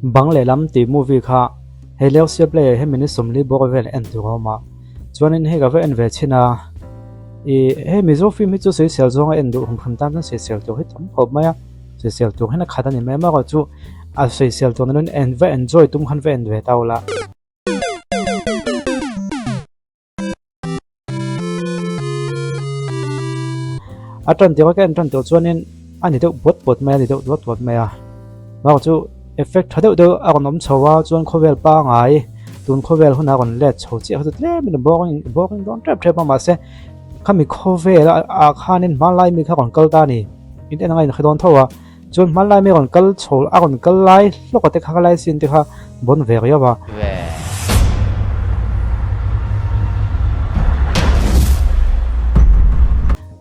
Bang lehlam tih movie kha hei Leusia play ah hian minute 40 bawk vel en tur a awm a, chuanin hei ka va en ve chhin a, ih hei Mizo film hi chu sawisel zawnga en duh hrim hrim tan chuan sawisel tur hi tam khawp mai a, sawisel tur hian a khat a ni mai a, amaherawhchu a sawisel tur nilo in en va enjoy tum khan va en ve ta ula. A tan tirh a ka en tan tawh chuanin a ni deuh buat buat mai a ni deuh duat duat mai a bakah chu effect tha deuh deuh a rawn awm chho a chuan khawvel pangai tun khawvel hunah a rawn let chho chiah kha chu tlemin a boring boring dawn tep tep a mahse khami khawvel ah khanin hmanlai mi kha a rawn kal ta a ni in en anga in hre dawn tho a. Chuan hmanlai mai a rawn kal chho a rawn kal lai hlawk a te kha ka lai sin te kha bawn ve riau a.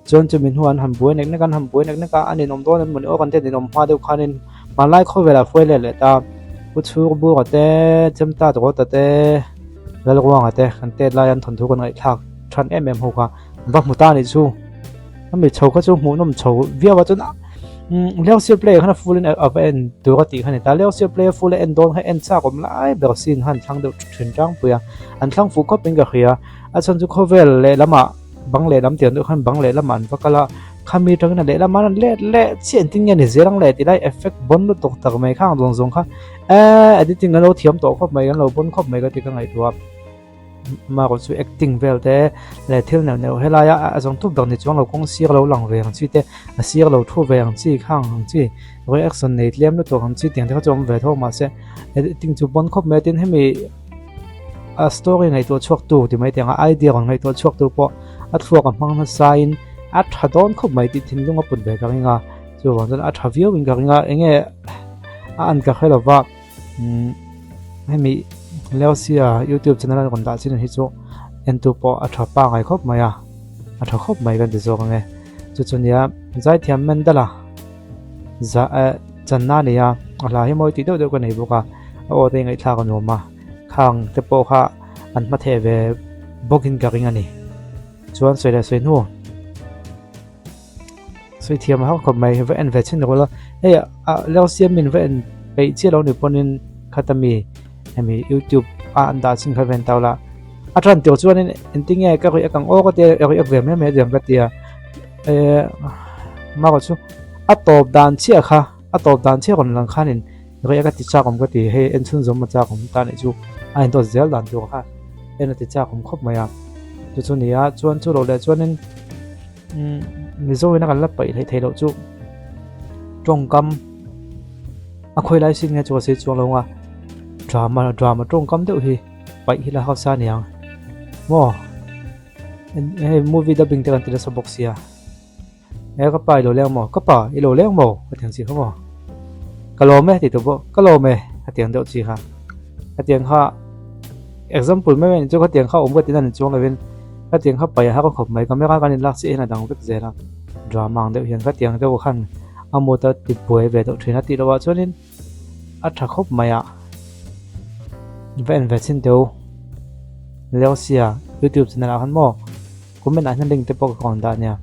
Chuan chumi hnuah an han buai nek nek a an han buai nek nek a a ninawm dawn em mawni aw kan te ninawm hma deuh khanin hmanlai khawvelah hruai let leh ta Pu Chhur Bura te Chemtat Rawta te Lalruanga te kan tet lai an thawnthu kan ngaihthlak than em em ho kha va hmu ta a nih chu. Ami chho kha chu hmuhnawm chho viau a chuan Leo play khan a full in a va en tur a tih kha a ni ta Leo play a full a en dawn kha en chak awm lai ber scene kha an thlang deuh thin tlangpui a an thlang fuh khawp in ka hria a chhan chu khawvel lehlamah bang lehlam tih ang deuh khan bang lehlamah an va kal a khami atangin a lehlamah an let leh chiah engtin nge ni zel ang le tih lai effect bawn lutuk tak mai kha ang zawng zawng kha eee editing an lo thiam tawh khawp mai an lo bawn khawp mai ka ti ka ngaihtuah. Marawh chu acting vel te leh thil neuh neuh helai a a zawng tup ber ni chuang lo kawng sir lo lang ve ang chi te a sir lo thu ve ang chi khang ang chi reaction nei tlem lutuk ang chi tiang te kha chu a awm ve tho mahse acting chu pawn khawp mai a tin hemi a story ngaihtuah chhuak tu ti mai tiang a idea rawn ngaihtuah chhuak tu pawh a thluak a hmang nasa in a tha dawn khawp mai tih thinlung a put ve ka ring a chuvang chuan a tha viau in ka ring a enge a an ka hre lova. Umm hemi Leusia youtube channel a rawn dah chin hi chu entu pawh a tha pangai khawp mai a a tha khawp mai kan ti zawk ange chu chu nia zaithiam Mendala za eh channa a ni a a hla hi mawi tih deuh deuh ka nei bawk a a aw te ngaihthlak a nuam a khang te pawh kha an hma theh ve bawkin ka ring a ni chuan sawi leh sawi hnu. Sawi thiam a har khawp mai va en ve chin rawh la hei a leo siam min va en peih chiah lo ni pawhin khata mi hemi youtube a an dah chin kha ven tau la a tan tur chuanin engtin nge ka ruih akang aw ka tia ruih ak ve mai mai diam ka tia eh marawh chu a tawp dan chiah kha a tawp dan chiah rawn lang khanin ruih a ka ti chak awm ka ti hei en chhun zawm a chak awm ta nih chu a indawt zel dan tur kha en a ti chak awm khawp mai a chu chu nia chuan chu loh leh chuanin. Umm Mizo in a kan la paih hleih theih loh chu tawngkam a khawi lai sin nge chu ka sawi chuang lo ang a drama drama tawngkam deuh hi paih hi la hausa a niang maw hei movie dubbing te kan ti nasa bawk sia he ka pa i lo leng maw ka pa i lo leng maw ka ti ang chi kha maw ka lawm e tih tur pawh ka lawm e a ti ang deuh chi kha hetiang kha example mai mai chu khatiang kha awm ka tina ni chuang lovin khatiang kha paih a har khawp mai camera kan inlak chiah hian a dang vek zel a drama ang deuh hian khatiang deuh khan a mood a ti buai ve deuh thin a tih lohah chuanin a tha khawp mai a va en ve chin teu Leosia youtube channel ah khan maw comment ah hian link te pawh ka rawn dah ania.